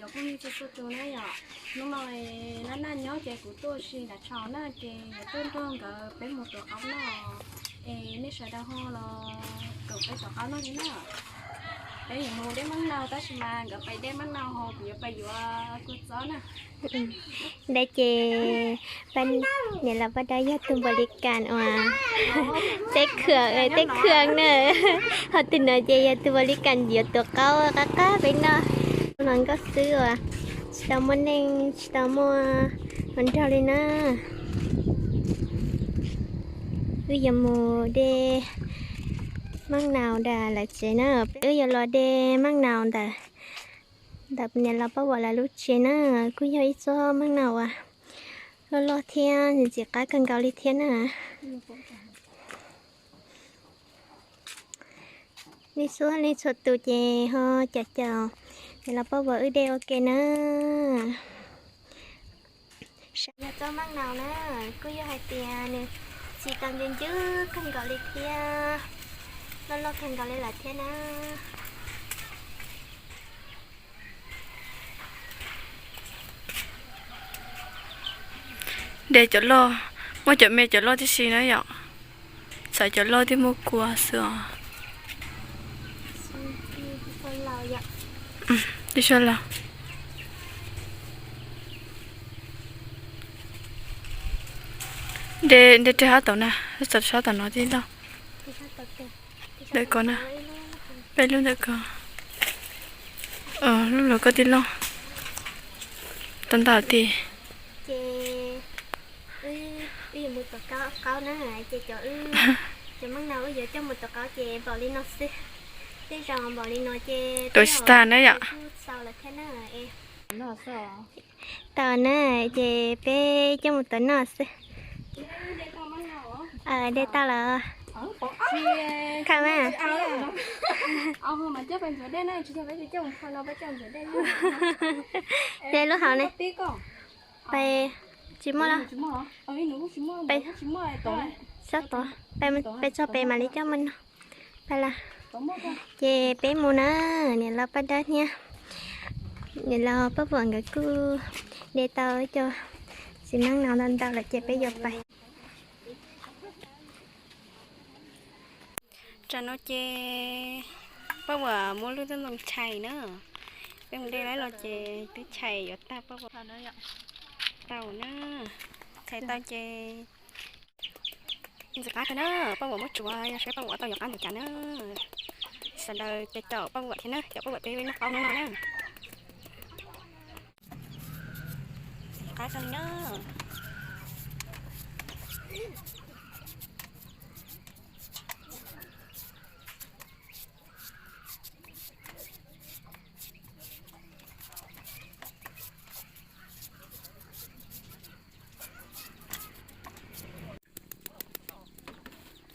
Phooj ywg txhua tus na yom, hnub no naj naj nyob ces kuv tuaj ua si nram tshav na ces yuav tuaj nrog nkawd peb mus tuav qaub noj, es nej sawv daws ho los koom peb tuav qaub noj li na. Peb yuav mus dej mab nau tab sis mas nkawd pais dej mab nau ho kuv yuav pais yuav kua txob na. Ntawd ces niam laus Paj Dawb yog tus npaum li kas uas teb khw, teb khw na, ho tus no ces yog tus npaum li kas yuav tuav qaub qab qab peb noj. Hluas nkauj xwb uas tsis tau muaj neej tsis tau muaj hluas nraug li na. Wb yuav mus de mab nau rau lawv tsev na, wb yuav los de mab nau ntawm, ntawm niam laus Paj Vuam lawv lub tsev na. Kuj yog ib tsob mab nau uas loj loj thiab ntxim qab kawg nkaus li thiab na. Nej txhua leej txhua tus ces ho caum caum niam laus Paj Vuam wb de ua ke na. Saib yog tsob mab nau na, kuj yog hais tias nws txi tau ncw ncwb kawg nkaus li thiab, loj loj kawg nkaus li lawm thiab na. De cov loj, muab cov me cov loj tib si na yom. Xav cov loj thiaj muaj kua xwb os. Tib suab los. De, de reg sab tod na, txog sab tom no tib loj. Ntawm ko na, peb lub ntawm ko. Lub luag ko tib loj. Tau ntau tiag. Wb yuav mus tuav qaub na, ces cov, cov mab nau wb yuav coj mus tuav qaub ces npaum li no xwb. Tej zaum npaum li no ces tuav tsis tag na yom. Tau na, ces peb coj mus tuav noj xwb. De tau lawm. Kha mas. Peb lub hauv ne. Peb tsis muaj los. Peb, sab tod, peb txog pem mam li coj mus noj. Peb los. Ces peb mus na, niam laus Paj Dawb thiab niam laus Paj Vuam nkawd kuj de tau ib co txiv neeb no ntau ntau lawm ces peb yuav pais. Tsam no ces Paj Vuam muab lub tub ntoo chais na. Peb mus de laib los ces twb chais yuav tag Paj Vuam. Tau na, chais tau ces ntxim qab kawg na, Paj Vuam muab tsuav yog saib Paj Vuam tau yuav qab npaum cas na. Sawv daws caum caum Paj Vuam thiab na, caum Paj Vuam peb noj qaub hnub no na. Ntxim qab kawg li na.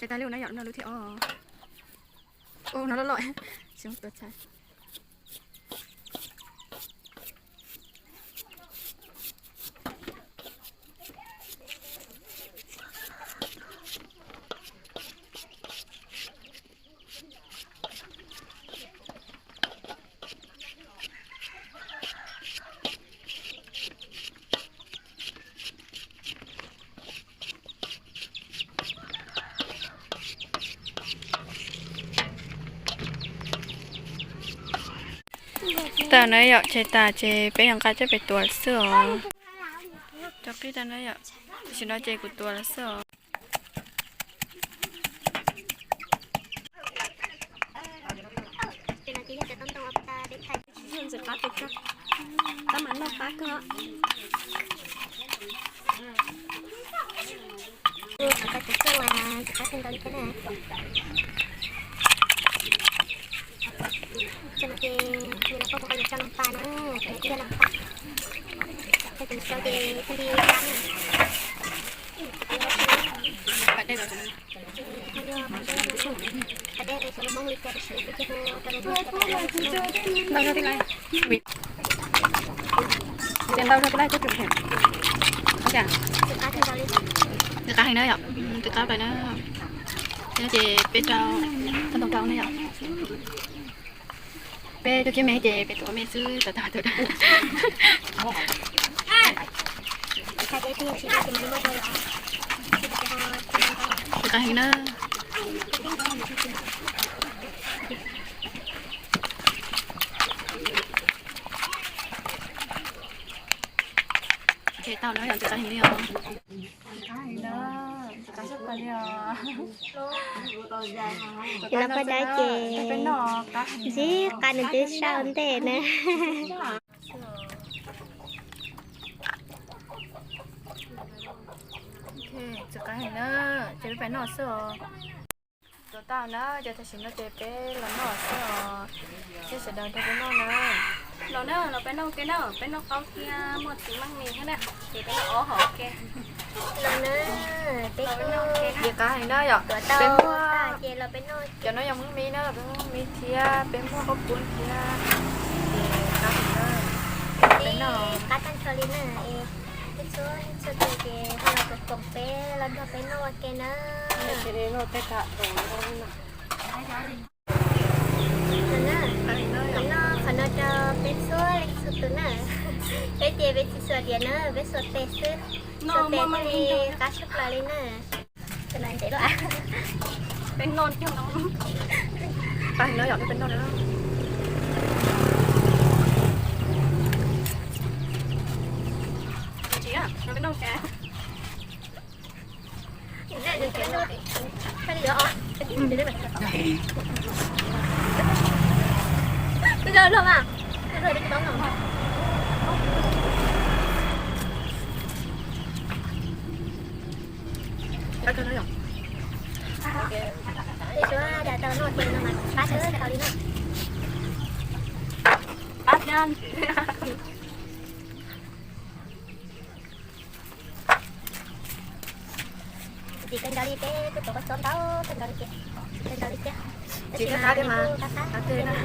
Chais tas li no yom, no lub thib ob. Ua no loj loj, tsis muaj tua txhais. Tau na yom, chais tas ces peb yuav nqa coj pem tuav xwb os. Cov qij tau na yom, tam sim no ces kuv tuav lawm xwb os. Ntxim qab, tab mas noj qab kawg. Ntxim qab kawg ntau li thiab na. Tam no ces nws los koj puas yuav tso noj pas na, tam no ces yog noj pas. Tso ces thiaj li qab na. Ntau zog tib lais, ntau zog tib lais, ntxim qab heev na yom, ntxim qab pais na. Ces peb rau, tau ntau rau na yom. Peb tus kib me ces peb tus me xwb, tau tau tus dab. Qab heev na. Tau na, yog ntxim qab heev li os. Qab heev na, ntxim qab tshaj plaws li os. Ces los poj dab ces ntsib qab nws twb sab ua ntej na. Ntxim qab heev na, ces peb pais noj xwb os. Tuav tau na, ces tam sim no ces peb los noj xwb os. Ces sawv daws nrog peb noj na. Los na, los peb noj ua ke na, peb noj qaub thiab muaj txiv meej mis thiab na, ces peb noj ob hom ua ke. Los na, peb ntxim qab heev na yom. Peb muaj, ces los peb noj, cov no yog meej mis na, peb muaj meej mis thiab peb muaj qaub puab thiab. Ces qab heev na. Peb noj qab tag nrho li na. Peb txhua leej txhua tus ces ho los koom peb los nrog peb noj ua ke na. Los na, los noj qhov no rau peb txhua leej txhua tus na. Peb ces peb tsis xuas diav na, peb xuas tes xwb. Xuas tes thiaj li qab tshaj plaws li na. Peb noj, peb noj na. Suav da tau noj ces no mas pab tau li na. Pab thiab. Tsis kawg nkaus li peb kuj tuav koj txob ntau kawg nkaus li ces, tsis kawg nkaus li thiab. Tab sis mas qab qab na.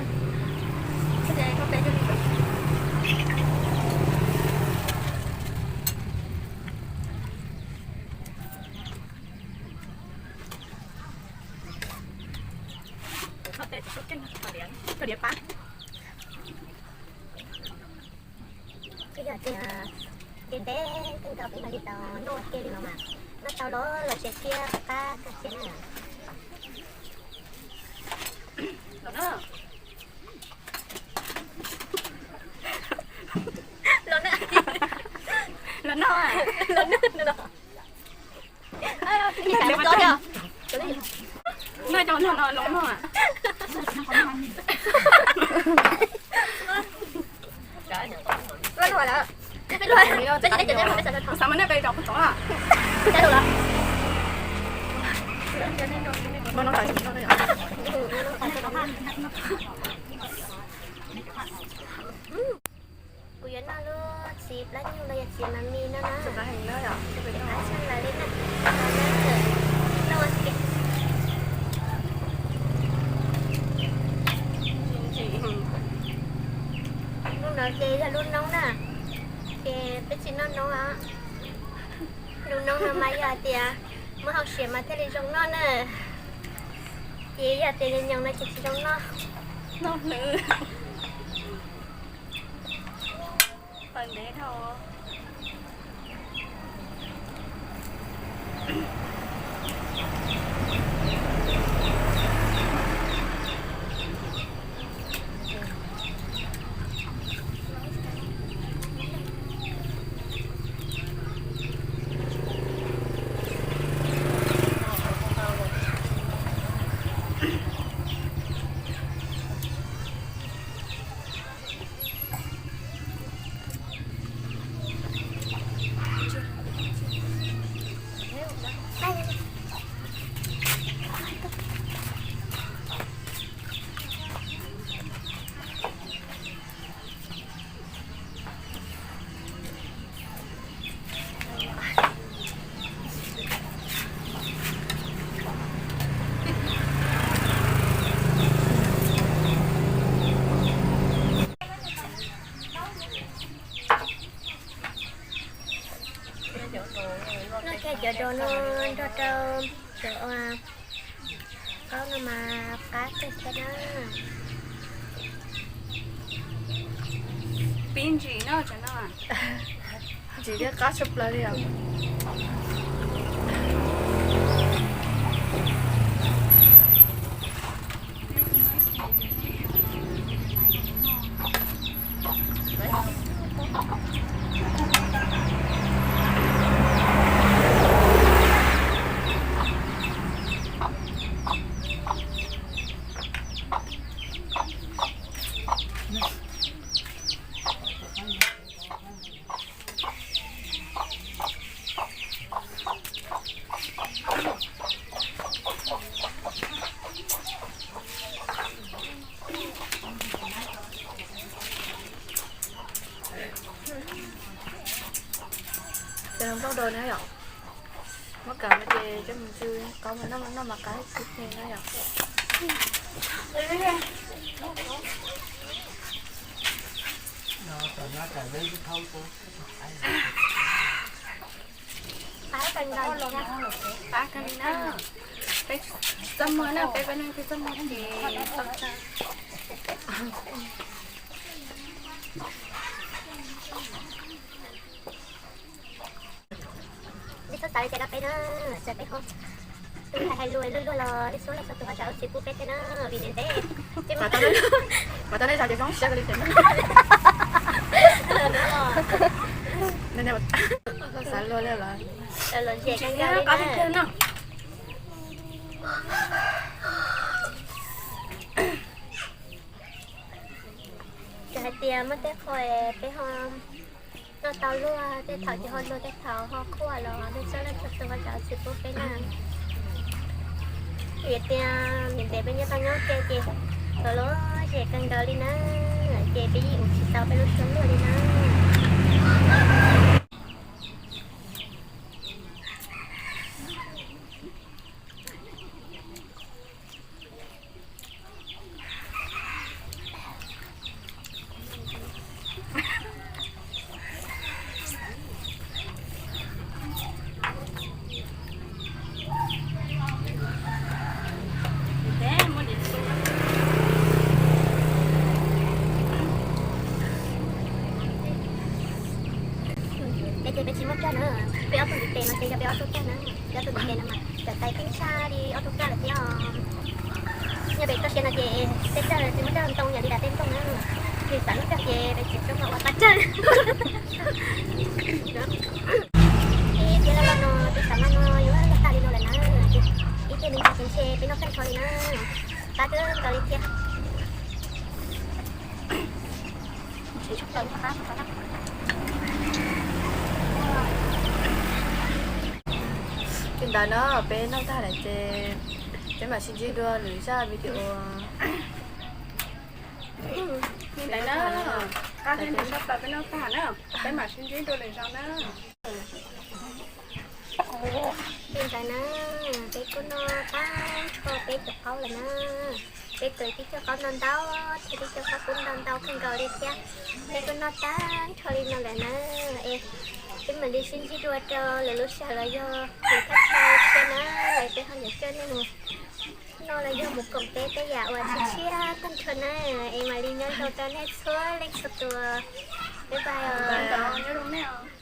Yog tias ntev ntev kawg nkaus peb mam li tau noj ua ke li no mas, noj tau los los tsev thiab qab kawg thiab na. Los na. Los noj. Los noj. Noj cov no no los noj. Xav mas nej pes cov kuv tov. Kuv yuav noj lub txiv plab nyuj los yog txiv mas mis no na. Qab tshaj plaws li na. Noj ua ke. Lub no ces yog lub noob na, ces peb tsis noj noob os. Lub noob no mas yog hais tias muab hau siav mas thiaj li zoo noj na. Ces yog tias nyoos nyoos no ces tsis zoo noj. Noj hlwv. Pawg ntev dhau. Noj kiag cov dos no nrog rau cov qaub no mas qab kawg thiab na. Ntsim no, ntsim thiab qab tshaj plaws li os. Ces los npauj dua na yom. Muab kav no ces coj mus tsw qab mas noj, noj mas qab tib pliag na yom. Pab kawg li na. Peb txaj muag na, peb peb leeg twb txaj muag ces tau tag. Peb txhob xav li cas rau peb na, txawm peb ho tus hais hais lus luag luag los nej txhua leej txhua tus ho tsis ua txiv pub peb thiab na, vim ntev ntev. Mas tau nej xav tias Foob siab kawg li tiag na. Xav luag li lawm. Los ntsia qab nkaus li na. Txawm hais tias muaj tej qho peb ho noj tau luag, tej thaum ces ho luag, tej thaum ho qhuav los nej txhua leej txhua tus ho tsis ua txiv pub peb na. Vim tias ntev ntev peb nyob tau nyob ke ces los lom zem kawg nkaus li na, ces peb yeej ua tsis tau peb lub suab luag li na. Peb ces peb tsis muaj rag na, peb ob tug ntiv tes no ces yog peb ob tug rag na, peb ob tug ntiv tes no mas cov tais pheej tshaj li ob tug rag lawm thiab os. Yog peb toj siab no ces tej rag tsis muaj rag ntoo yam li daim tej ntoo na, ces xav muaj rag ces peb tsis txhob mus ua tau rag. Ib pliag loj loj no peb xav noj no yuav luag tag li no lawm na, ces ib pliag me ntsis ces ntshe peb noj tag nrho li na, qab kawg nkaus li thiab. Li ntawd na, peb noj tag lawm ces peb mam sib ntsib dua lwm zaj video. Li ntawd na, qab thiab ntshe tshaj plaws peb noj tag na, peb mam sib ntsib dua lwm zaus na. Li ntawd na, peb kuj noj tag nrho peb cov qaub lawm na. Peb tus tib co qaub ntau ntau, thiab tib co qaub kuj ntau ntau kawg nkaus li thiab. Peb kuj noj tag nrho li no lawm na. Es peb mam li sib ntsib dua rau lwm lub sij hawm los yog lwm thaj chaw thiab na, es peb ho yuav coj nej mus noj los yog mus koom peb tej yam uas tshiab tshiab tag nrho na. Es mam li nyob zoo rau nej txhua leej txhua tus. Bye bye os.